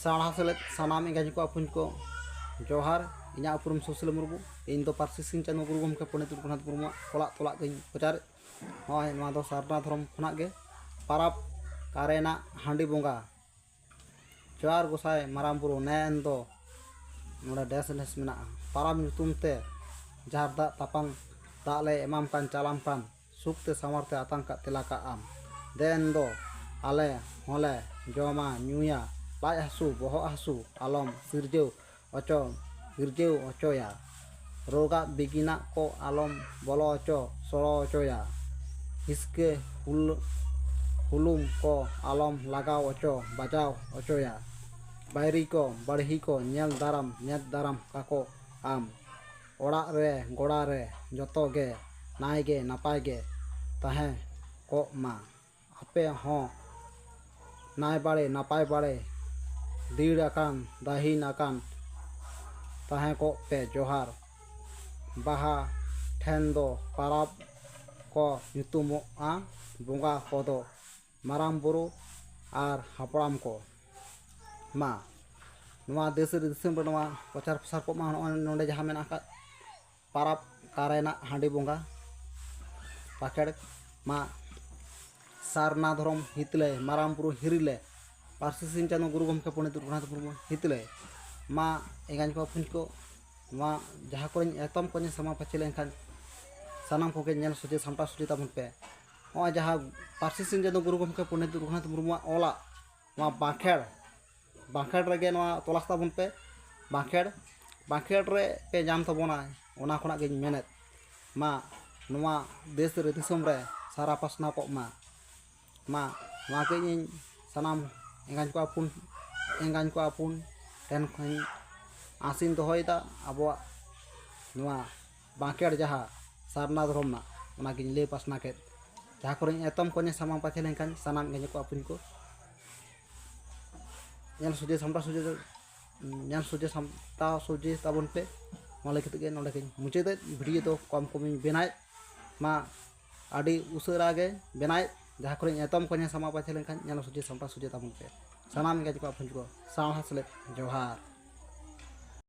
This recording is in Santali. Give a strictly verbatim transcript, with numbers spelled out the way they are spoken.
ᱥᱟᱶᱦᱟ ᱥᱮᱞᱮᱫ ᱥᱟᱱᱟᱢ ᱮᱸᱜᱟᱧ ᱠᱚ ᱟᱹᱯᱩᱧ ᱠᱚ ᱡᱚᱦᱟᱨ᱾ ᱤᱧᱟᱹᱜ ᱩᱯᱨᱩᱢ ᱥᱩᱥᱤᱞ ᱢᱩᱨᱢᱩ᱾ ᱤᱧ ᱫᱚ ᱯᱟᱹᱨᱥᱤ ᱥᱤᱧ ᱪᱟᱸᱫᱳ ᱜᱩᱨᱩ ᱜᱚᱢᱠᱮ ᱯᱚᱱᱰᱤᱛ ᱨᱚᱜᱷᱩᱱᱟᱛᱷ ᱢᱩᱨᱢᱩᱣᱟᱜ ᱚᱲᱟᱜ ᱛᱚᱞᱟᱜ ᱜᱤᱧ ᱯᱨᱚᱪᱟᱨᱮᱫ᱾ ᱱᱚᱜᱼᱚᱭ ᱱᱚᱣᱟ ᱫᱚ ᱥᱟᱨᱱᱟ ᱫᱷᱚᱨᱚᱢ ᱠᱷᱚᱱᱟᱜ ᱜᱮ᱾ ᱯᱟᱨᱟᱵᱽ ᱠᱟᱨᱮᱱᱟᱜ ᱦᱟᱺᱰᱤ ᱵᱚᱸᱜᱟ᱾ ᱡᱚᱦᱟᱨ ᱜᱚᱸᱥᱟᱭ ᱢᱟᱨᱟᱝ ᱵᱩᱨᱩ, ᱱᱮ ᱮᱱ ᱫᱚ ᱱᱚᱰᱮ ᱰᱮᱥ ᱰᱮᱥ ᱢᱮᱱᱟᱜᱼᱟ᱾ ᱯᱟᱨᱟᱵᱽ ᱧᱩᱛᱩᱢ ᱛᱮ ᱡᱟᱦᱟᱸ ᱫᱟᱜ ᱛᱟᱯᱟᱝ ᱫᱟᱜ ᱞᱮ ᱮᱢᱟᱢ ᱠᱟᱱ, ᱪᱟᱞᱟᱢ ᱠᱟᱱ, ᱥᱩᱠ ᱛᱮ ᱥᱟᱶᱟᱨ ᱛᱮ ᱟᱛᱟᱝ ᱠᱟᱜ ᱛᱮᱞᱟ ᱠᱟᱜ ᱟᱢ᱾ ᱫᱮᱱ ᱫᱚ ᱟᱞᱮ ᱦᱚᱸᱞᱮ ᱡᱚᱢᱟ ᱧᱩᱭᱟ, ᱞᱟᱡ ᱦᱟᱹᱥᱩ ᱵᱚᱦᱚᱜ ᱦᱟᱹᱥᱩ ᱟᱞᱚᱢ ᱥᱤᱨᱡᱟᱹᱣ ᱚᱪᱚ ᱥᱤᱨᱡᱟᱹᱣ ᱚᱪᱚᱭᱟ᱾ ᱨᱳᱜᱟᱜ ᱵᱤᱜᱤᱱᱟᱜ ᱠᱚ ᱟᱞᱚᱢ ᱵᱚᱞᱚ ᱚᱪᱚ ᱥᱚᱲᱚ ᱚᱪᱚᱭᱟ᱾ ᱦᱤᱥᱠᱟᱹ ᱦᱩᱞ ᱦᱩᱞᱩᱢ ᱠᱚ ᱟᱞᱚᱢ ᱞᱟᱜᱟᱣ ᱚᱪᱚ ᱵᱟᱡᱟᱣ ᱚᱪᱚᱭᱟ᱾ ᱵᱟᱹᱭᱨᱤ ᱠᱚ ᱵᱟᱹᱲᱦᱤ ᱠᱚ ᱧᱮᱞ ᱫᱟᱨᱟᱢ ᱧᱮᱞ ᱫᱟᱨᱟᱢ ᱠᱟᱠᱚ ᱟᱢ᱾ ᱚᱲᱟᱜ ᱨᱮ ᱜᱚᱲᱟ ᱨᱮ ᱡᱚᱛᱚ ᱜᱮ ᱱᱟᱭ ᱜᱮ ᱱᱟᱯᱟᱭ ᱜᱮ ᱛᱟᱦᱮᱸ ᱠᱚᱜ ᱢᱟ᱾ ᱟᱯᱮ ᱦᱚᱸ ᱱᱟᱭ ᱵᱟᱲᱮ ᱱᱟᱯᱟᱭ ᱵᱟᱲᱮ ᱫᱤᱲ ᱟᱠᱟᱱ ᱫᱟᱹᱦᱤᱱ ᱟᱠᱟᱱ ᱛᱟᱦᱮᱸ ᱠᱚᱜ ᱯᱮ᱾ ᱡᱚᱦᱟᱨ᱾ ᱵᱟᱦᱟ ᱴᱷᱮᱱ ᱫᱚ ᱯᱟᱨᱟᱵᱽ ᱠᱚ ᱧᱩᱛᱩᱢᱚᱜᱼᱟ ᱵᱚᱸᱜᱟ ᱠᱚᱫᱚ ᱢᱟᱨᱟᱝ ᱵᱩᱨᱩ ᱟᱨ ᱦᱟᱯᱲᱟᱢ ᱠᱚ᱾ ᱢᱟ ᱱᱚᱣᱟ ᱫᱮᱥ ᱨᱮ ᱫᱤᱥᱚᱢ ᱨᱮ ᱱᱚᱣᱟ ᱯᱨᱚᱪᱟᱨ ᱯᱨᱚᱥᱟᱨ ᱠᱚᱜ ᱢᱟ᱾ ᱱᱚᱜᱼᱚᱭ ᱱᱚᱰᱮ ᱡᱟᱦᱟᱸ ᱢᱮᱱᱟᱜ ᱟᱠᱟᱫ ᱯᱟᱨᱟᱵᱽ ᱠᱟᱨᱮᱱᱟᱜ ᱦᱟᱺᱰᱤ ᱵᱚᱸᱜᱟ ᱵᱟᱸᱠᱷᱮᱲ ᱢᱟ ᱥᱟᱨᱱᱟ ᱫᱷᱚᱨᱚᱢ ᱦᱤᱛᱞᱟᱹᱭ, ᱢᱟᱨᱟᱝ ᱵᱩᱨᱩ ᱦᱤᱨᱤᱞᱮ, ᱯᱟᱹᱨᱥᱤ ᱥᱤᱧ ᱪᱟᱸᱫᱳ ᱜᱩᱨᱩ ᱜᱚᱢᱠᱮ ᱯᱚᱱᱰᱤᱛ ᱨᱚᱜᱷᱩᱱᱟᱛᱷ ᱢᱩᱨᱢᱩ ᱦᱤᱛᱞᱟᱹᱭ᱾ ᱢᱟ ᱮᱸᱜᱟᱧ ᱠᱚ ᱟᱹᱯᱩᱧ ᱠᱚ, ᱱᱚᱣᱟ ᱡᱟᱦᱟᱸ ᱠᱚᱨᱮᱧ ᱮᱛᱚᱢ ᱠᱚᱧᱮ ᱥᱟᱢᱟ ᱯᱟᱹᱪᱷᱤ ᱞᱮᱱᱠᱷᱟᱱ ᱥᱟᱱᱟᱢ ᱠᱚᱜᱮ ᱧᱮᱞ ᱥᱚᱡᱷᱮ ᱥᱟᱢᱴᱟᱣ ᱥᱚᱡᱷᱮ ᱛᱟᱵᱚᱱ ᱯᱮ᱾ ᱱᱚᱜᱼᱚᱭ ᱡᱟᱦᱟᱸ ᱯᱟᱹᱨᱥᱤ ᱥᱤᱧ ᱪᱟᱸᱫᱳ ᱜᱩᱨᱩ ᱜᱚᱢᱠᱮ ᱯᱚᱱᱰᱤᱛ ᱨᱚᱜᱷᱩᱱᱟᱛᱷ ᱢᱩᱨᱢᱩᱣᱟᱜ ᱚᱞᱟᱜ ᱱᱚᱣᱟ ᱵᱟᱸᱠᱷᱮᱲ, ᱵᱟᱸᱠᱷᱮᱲ ᱨᱮᱜᱮ ᱱᱚᱣᱟ ᱛᱚᱞᱟᱥ ᱛᱟᱵᱚᱱ ᱯᱮ᱾ ᱵᱟᱸᱠᱷᱮᱲ, ᱵᱟᱸᱠᱷᱮᱲ ᱨᱮ ᱯᱮ ᱧᱟᱢ ᱛᱟᱵᱚᱱᱟ, ᱚᱱᱟ ᱠᱷᱚᱱᱟᱜ ᱜᱤᱧ ᱢᱮᱱᱮᱫ᱾ ᱢᱟ ᱱᱚᱣᱟ ᱫᱮᱥ ᱨᱮ ᱫᱤᱥᱚᱢ ᱨᱮ ᱥᱟᱨᱟ ᱯᱟᱥᱱᱟᱣ ᱠᱚᱜ ᱢᱟ᱾ ᱢᱟ ᱱᱚᱣᱟ ᱜᱮ ᱤᱧ ᱥᱟᱱᱟᱢ ᱮᱸᱜᱟᱧ ᱠᱚ ᱟᱹᱯᱩᱱ, ᱮᱸᱜᱟᱧ ᱠᱚ ᱟᱹᱯᱩᱱ ᱴᱷᱮᱱ ᱠᱷᱚᱱ ᱟᱸᱥᱤᱧ ᱫᱚᱦᱚᱭᱮᱫᱟ᱾ ᱟᱵᱚᱣᱟᱜ ᱱᱚᱣᱟ ᱵᱟᱸᱠᱷᱮᱲ ᱡᱟᱦᱟᱸ ᱥᱟᱨᱱᱟ ᱫᱷᱚᱨᱚᱢ ᱨᱮᱱᱟᱜ, ᱚᱱᱟᱜᱤᱧ ᱞᱟᱹᱭ ᱯᱟᱥᱱᱟ ᱠᱮᱫ᱾ ᱡᱟᱦᱟᱸ ᱠᱚᱨᱮᱧ ᱮᱛᱚᱢ ᱠᱚᱧᱮ ᱥᱟᱢᱟᱝ ᱯᱟᱪᱷᱮ ᱞᱮᱱᱠᱷᱟᱱ ᱥᱟᱱᱟᱢ ᱮᱸᱜᱟᱧ ᱠᱚ ᱟᱹᱯᱩᱱ ᱠᱚ ᱧᱮᱞ ᱥᱚᱡᱷᱮ ᱥᱟᱢᱴᱟᱣ ᱥᱚᱡᱷᱮ, ᱧᱮᱞ ᱥᱚᱡᱷᱮ ᱥᱟᱢᱴᱟᱣ ᱥᱚᱡᱷᱮ ᱛᱟᱵᱚᱱ ᱯᱮ᱾ ᱱᱚᱣᱟ ᱞᱟᱹᱜᱤᱫ ᱜᱮ ᱱᱚᱰᱮ ᱜᱮᱧ ᱢᱩᱪᱟᱹᱫᱮᱫ᱾ ᱵᱷᱤᱰᱤᱭᱳ ᱫᱚ ᱠᱚᱢ ᱠᱚᱢᱤᱧ ᱵᱮᱱᱟᱣᱮᱫ, ᱢᱟ ᱟᱹᱰᱤ ᱩᱥᱟᱹᱨᱟ ᱜᱮ ᱵᱮᱱᱟᱣᱮᱫ᱾ ᱡᱟᱦᱟᱸ ᱠᱚᱨᱮᱧ ᱮᱛᱚᱢ ᱠᱚᱧᱮ ᱥᱟᱢᱟᱝ ᱯᱟᱪᱷᱮ ᱞᱮᱱᱠᱷᱟᱱ ᱧᱮᱞ ᱥᱚᱡᱷᱮ ᱥᱟᱢᱴᱟᱣ ᱥᱚᱡᱷᱮ ᱛᱟᱵᱚᱱ ᱯᱮ᱾ ᱥᱟᱱᱟᱢ ᱜᱮ ᱡᱚᱠᱚᱣᱟᱜ ᱯᱷᱩᱱᱪᱩ ᱠᱚ ᱥᱟᱶᱦᱟ ᱥᱮᱞᱮᱫ ᱡᱚᱦᱟᱨ᱾